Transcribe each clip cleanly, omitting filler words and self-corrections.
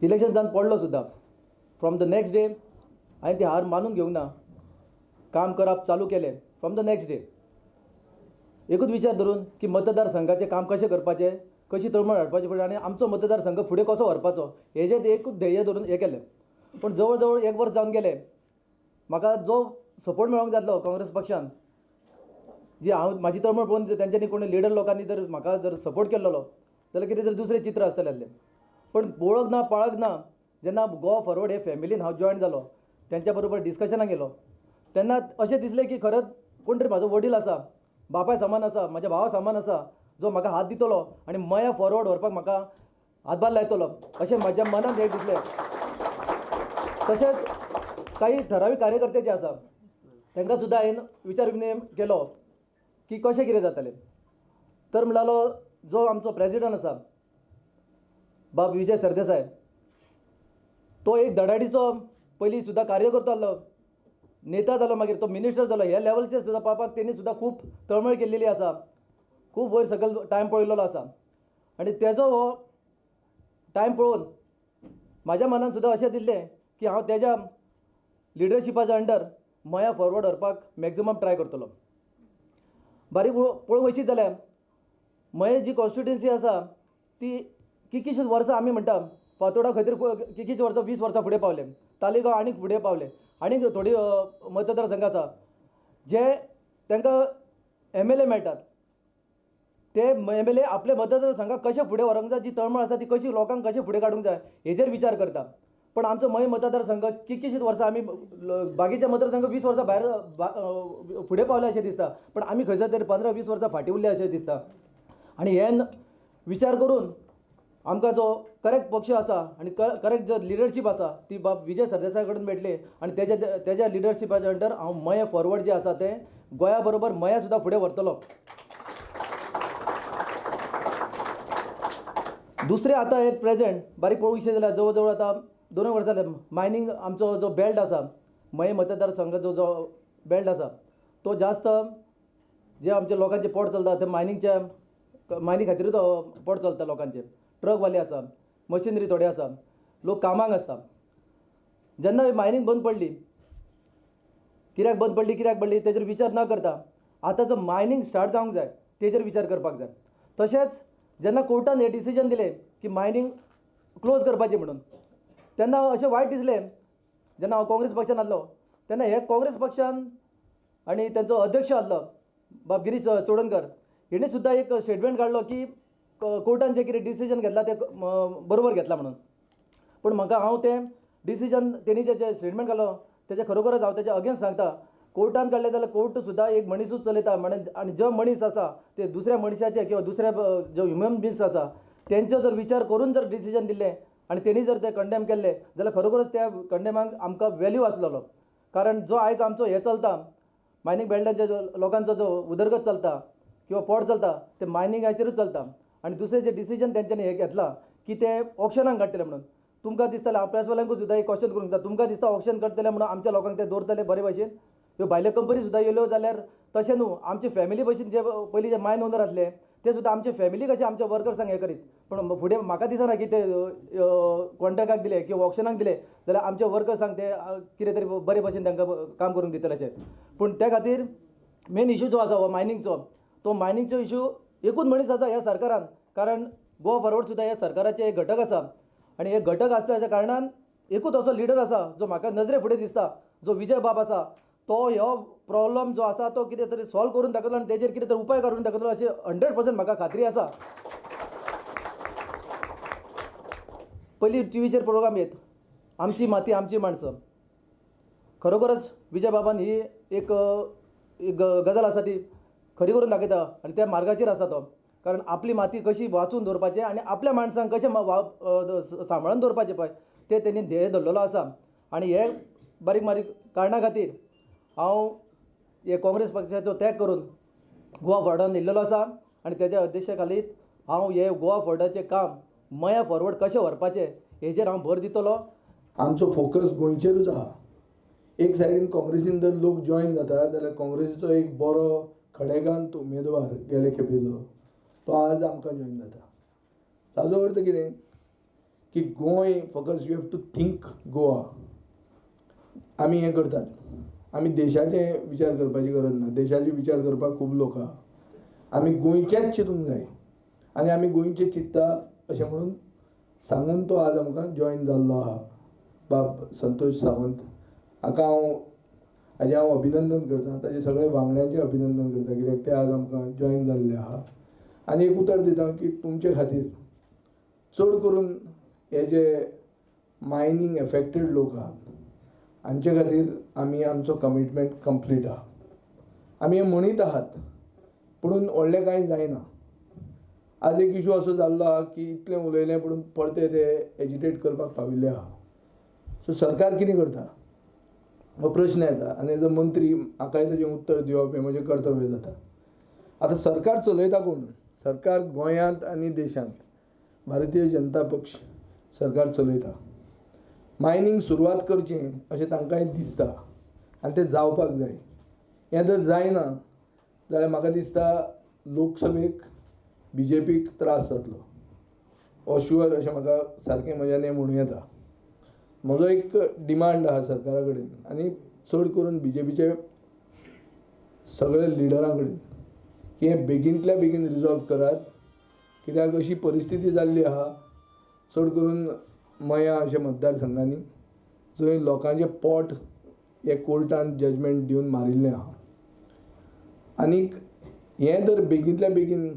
Election जावन पडलो सुद्दां फ्रॉम the next day हांवें ती हार मानून घेवंक ना, काम करप चालू केलें फ्रॉम the next day. एकूच विचार धरून की मतदारसंघाचें काम कशें करपाचें, कशी तळमळ हाडपाची फुडें आनी आमचो मतदारसंघ फुडें कसो व्हरपाचो हेजें एकूच ध्येय धरून हें केलें. पूण जवळ जवळ एक वर्स जावन गेलें, म्हाका जो सपोर्ट मेळोंक जातलो काँग्रेस पक्षान, जी हांव म्हाजी तळमळ पळोवन तेंच्यांनी कोणी लिडर लोकांनी जर म्हाका जर सपोर्ट केल्लो जाल्यार कितें तरी दुसरें चित्र आसतलें आसलें. पण वळख ना पाळख ना, जेन्ना गोवा फॉरवर्ड हे फॅमिलीन हांव जॉयन जालो, तेंच्या बरोबर डिस्कशनाक गेलो, तेन्ना अशें दिसलें की खरंच कोण तरी म्हाजो वडील आसा, बापाय समान आसा, म्हाज्या भावा समान आसा, जो म्हाका हात दितलो आनी मया फॉरवर्ड व्हरपाक म्हाका हातभार लायतलो अशें म्हाज्या मनान एक दिसलें. तशेंच काही ठरावीक कार्यकर्ते जे आसा तांकां सुद्दां हांवें विचार विनिमय केलो की कशें कितें जातलें. तर म्हणलो जो आमचो प्रेजिडंट आसा बाब विजय सरदेसाय, तो एक धडाडीचो पयलीं सुद्दां कार्यकर्तो आहलो, नेता जालो, मागीर तो मिनिस्टर जालो. ह्या लेवलचेर सुद्दां पावपाक तेणी सुद्दां खूब तळमळ केल्लेली आसा, खूब वयर सकयल टायम पळयलेलो आसा. आनी तेजो हो टायम पळोवन म्हाज्या मनान सुद्दां अशें दिसलें की हांव तेज्या लिडरशिपाच्या अंडर मया फॉरवर्ड व्हरपाक मॅक्झिमम ट्राय करतलो. बारीक पळोवंक वचीत जाल्यार मये जी कॉन्स्टिट्युएन्सी आसा ती कितकीशींच वर्सां आमी म्हणटा फातोडा खंय तरी कितकीशीं वर्सां 20 वर्सां फुडें पावले, तालिगांव आनीक फुडें पावले, आनीक थोडी मतदारसंघ आसा जे तांकां MLA मेळटात, ते MLA आपल्या मतदारसंघाक कशें फुडें व्हरूंक जाय, जी तळमळ आसा ती कशी लोकांक कशें फुडें काडूंक जाय हेजेर विचार करता. पण आमचो मये मतदारसंघ कितकीशींच वर्सां आमी बाकीच्या मतदारसंघ 20 वर्सां भायर फुडें पावले अशें दिसता, पण आमी खंयसर तरी 15-20 वर्सां फाटीं उरले अशें दिसता. आनी हे विचार करून आमकां जो करेक्ट पक्ष आसा आनी करेक्ट जो लिडरशीप आसा ती बाब विजय सरदेसाय कडेन मेळटली आनी तेज्या लिडरशिपाच्या अंडर हांव मये फॉरवर्ड जे आसा तें गोंया बरोबर मया सुद्दां फुडें व्हरतलो. दुसरें आतां एट प्रेजेंट बारीक पळोवंक वचत जाल्यार जवळ जवळ आतां 2 वर्सां जालें मायनींग आमचो जो बेल्ट आसा, मये मतदारसंघाचो जो बेल्ट आसा तो जास्त जे आमच्या लोकांचें पोट चलता ते मायनिंगच्या मायनी खातीरूच पोट चलता लोकांचें. ट्रकवाले आसा, मशिनरी थोडे आसा, लोक कामाक आसता. जेन्ना मायनींग बंद पडली, कित्याक बंद पडली कित्याक पडली तेजेर विचार ना करता आतां जो मायनींग स्टार्ट जावंक जाय तेजेर विचार करपाक जाय. तशेंच जेन्ना कोर्टान हें डिसिजन दिलें की मायनींग क्लोज करपाचें म्हणून, तेन्ना अशें वायट दिसलें. जेन्ना हांव काँग्रेस पक्षान आसलो तेन्ना हे काँग्रेस पक्षान आनी तेंचो अध्यक्ष आसलो बाब गिरीश चोडणकर, हेणी सुद्दां एक स्टेटमेंट काडलो की कोर्टान जें कितें डिसिजन घेतलां तें बरोबर घेतलां म्हणून. पूण म्हाका हांव तें डिसिजन तेणी जें स्टेटमेंट काडलो तेजें खरोखरच हांव तेज्या अगेन्स्ट सांगता. कोर्टान काडलें जाल्यार कोर्ट सुद्दां एक मनीसूच चलयता म्हणून, आनी जो मनीस आसा ते दुसऱ्या मनशाचे किंवा दुसऱ्या जो ह्युमन बिंग्स आसा तेंचो जर विचार करून जर डिसिजन दिलें आनी तेणी जर तें कंडेम केल्लें जाल्यार खरोखरच त्या कंडेमाक आमकां वेल्यू आसलेलो. कारण जो आयज आमचो हें चलता मायनींग बेल्टांचे जो लोकांचो जो उदरगत चलता किंवा पोट चलता ते मायनिंगाचेरूच चलता. आनी दुसरें जें डिसिजन तेंच्यांनी हें घेतलां की ते ऑक्शनाक काडटले म्हणून, तुमकां दिसतालें हांव प्रेसवाल्यांकूय सुद्दां एक क्वेश्चन करूंक जाता, तुमकां दिसता ऑक्शन करतले म्हणून आमच्या लोकांक ते दवरतले बरे भशेन? ह्यो भायल्यो कंपनी सुद्दां येयल्यो जाल्यार तशें न्हू, आमची फॅमिली भशेन जे पयलीं जे मायन ओनर आसले ते सुद्दां आमचे फॅमिली कशें आमच्या वर्कर्सांक हें करीत, पूण फुडें म्हाका दिसना की ते कॉन्ट्रॅक्टाक दिले किंवा ऑक्शनाक दिले जाल्यार आमच्या वर्कर्सांक ते कितें तरी बरे भशेन तांकां काम करूंक दितले अशें. पूण त्या खातीर मेन इशू जो आसा हो मायनिंगचो, तो मायनिंगचो इशू एकूच मनीस आसा ह्या सरकारान, कारण गोवा फॉरवर्ड सुद्दां ह्या सरकाराचे एक घटक आसा आनी हे घटक आसल्या कारणान एकूच असो लिडर आसा जो म्हाका नजरे फुडें दिसता, जो विजय बाब आसा, तो हो प्रॉब्लम जो आसा तो कितें तरी सॉल्व करून दाखयतलो आनी तेजेर कितें तरी उपाय करून दाखयतलो अशें 100% म्हाका खात्री आसा. पयलीं टिवीचेर प्रोग्राम येत आमची माती आमची माणसं, खरोखरच विजय बाबान ही एक गजाल आसा ती खरी करून दाखयता आनी त्या मार्गाचेर आसा तो. कारण आपली माती कशी वाचून दवरपाचें आनी आपल्या माणसांक कशें सांबाळून दवरपाचें पळय तें तेणी ध्येय धरलेलो आसा. आनी हे बारीक बारीक कारणा खातीर हांव हे काँग्रेस पक्षाचो त्याग करून गोवा फॉरवर्डान येयल्लेलो आसा आनी तेज्या अध्यक्षा खालीत हांव हे गोवा फॉरवर्डाचें काम मया फॉरवर्ड कशें व्हरपाचें हेजेर हांव भर दितलो. आमचो फोकस गोंयचेरूच आहा. एक सायडीन काँग्रेसीन जर लोक जॉयन जाता जाल्यार काँग्रेसीचो एक बरो खडेगांत उमेदवार गेले खेपेचो तो आज आमकां जॉयन जाता. ताजो अर्थ कितें की गोंय फकत you have to think Goa. आमी हें करतात, आमी देशाचे विचार करपाची गरज ना, देशाचे विचार करपाक खूब लोक आहा, आमी गोंयचेच चिंतूंक जाय आनी आमी गोंयचें चिंत्ता अशें म्हणून सांगून तो आज आमकां जॉयन जाल्लो आहा बाब संतोष सावंत. हाका हांव हाजें हांव अभिनंदन करता, ताजे सगळे वांगड्यांचें अभिनंदन करता, कित्याक ते आज आमकां जॉयन जाल्ले आहा. आनी एक उतर दिता की तुमचे खातीर चड करून हे जे मायनींग एफेक्टेड लोक आहात हांचे खातीर आमी आमचो कमिटमेंट कंप्लीट आहा. आमी हें म्हणीत आहात पुणून व्हडलें कांय जायना. आज एक इशू असो जाल्लो आहा की इतलें उलयलें पुणून परते ते एजिटेट करपाक पाविल्ले आहा. सो सरकार कितें करता हो प्रश्न येता आनी एज अ मंत्री म्हाकाय ताजें उत्तर दिवप हें म्हजें कर्तव्य जाता. आतां सरकार चलयता कोण? सरकार गोंयांत आनी देशांत भारतीय जनता पक्ष सरकार चलयता. मायनींग सुरवात करचें अशें तांकांय दिसता आनी तें जावपाक जाय. हें जर जायना जाल्यार म्हाका दिसता लोकसभेक बी जे पीक त्रास जातलो, हो शुअर अशें म्हाका सारकें म्हज्यान हें म्हणूं येता. म्हजो एक डिमांड आहा सरकारा कडेन आनी चड करून बी जे पीचे सगळे लिडरां कडेन की हें बेगीनतल्या बेगीन रिजॉल्व करात, कित्याक अशी परिस्थिती जाल्ली आहा चड करून मया अशे मतदारसंघांनी जंय लोकांचें पोट हे कोर्टान जजमेंट दिवन मारिल्लें आहा. आनीक हें जर बेगीनतल्या बेगीन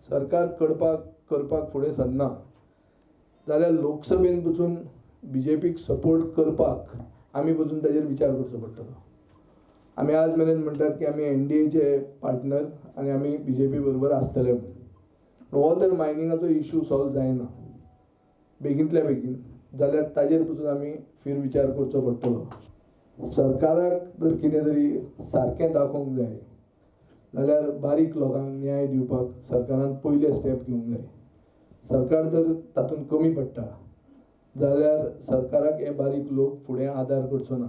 सरकार करपाक फुडें सरना जाल्यार लोकसभेन पसून बी जे पीक सपोर्ट करपाक आमी पसून ताजेर विचार करचो पडटलो. आमी आज मेरेन म्हणटात की आमी एन डी एचे पार्टनर आनी आमी बी जे पी बरोबर आसतले म्हणून. हो जर मायनिंगाचो इशू सॉल्व जायना बेगीनतल्या बेगीन जाल्यार ताजेर पसून आमी फिर विचार करचो पडटलो. सरकाराक जर कितें तरी सारकें दाखोवंक जाय जाल्यार बारीक लोकांक न्याय दिवपाक सरकारान पयले स्टेप घेवंक जाय. सरकार जर तातूंत कमी पडटा जाल्यार सरकाराक हे बारीक लोक फुडें आदार करचो ना.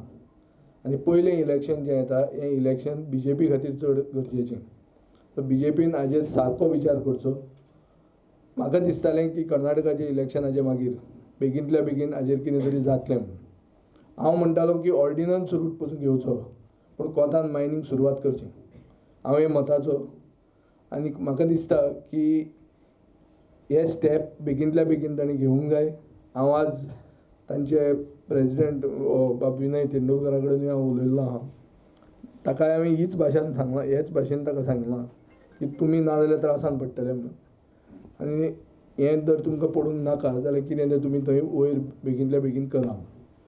आनी पयलें इलेक्शन जें येता हें इलेक्शन बी जे पी खातीर चड गरजेचें. बी जे पीन हाजेर सारको विचार करचो. म्हाका दिसतालें की कर्नाटकाचें इलेक्शनाचे मागीर बेगीनतल्या बेगीन हाजेर कितें तरी जातलें म्हणून. हांव म्हणटालो की ऑर्डिनन्स रूट पसून घेवचो पूण कोतान मायनींग सुरवात करची, हांव हे मताचो. आनी म्हाका दिसता की हे स्टेप बेगीनतल्या बेगीन तांणी घेवंक जाय. हांव आज तांचे प्रेजिडेंट बाब विनय तेंडुलकरा कडेनूय हांव उलयल्लो आहा, ताकाय हांवें हीच भाशेन सांगलां, हेच भाशेन ताका सांगलां की तुमी ना जाल्यार त्रासान पडटले म्हणून. आनी हें जर तुमकां पडूंक नाका जाल्यार कितें तें तुमी थंय वयर बेगीनतल्या बेगीन करा.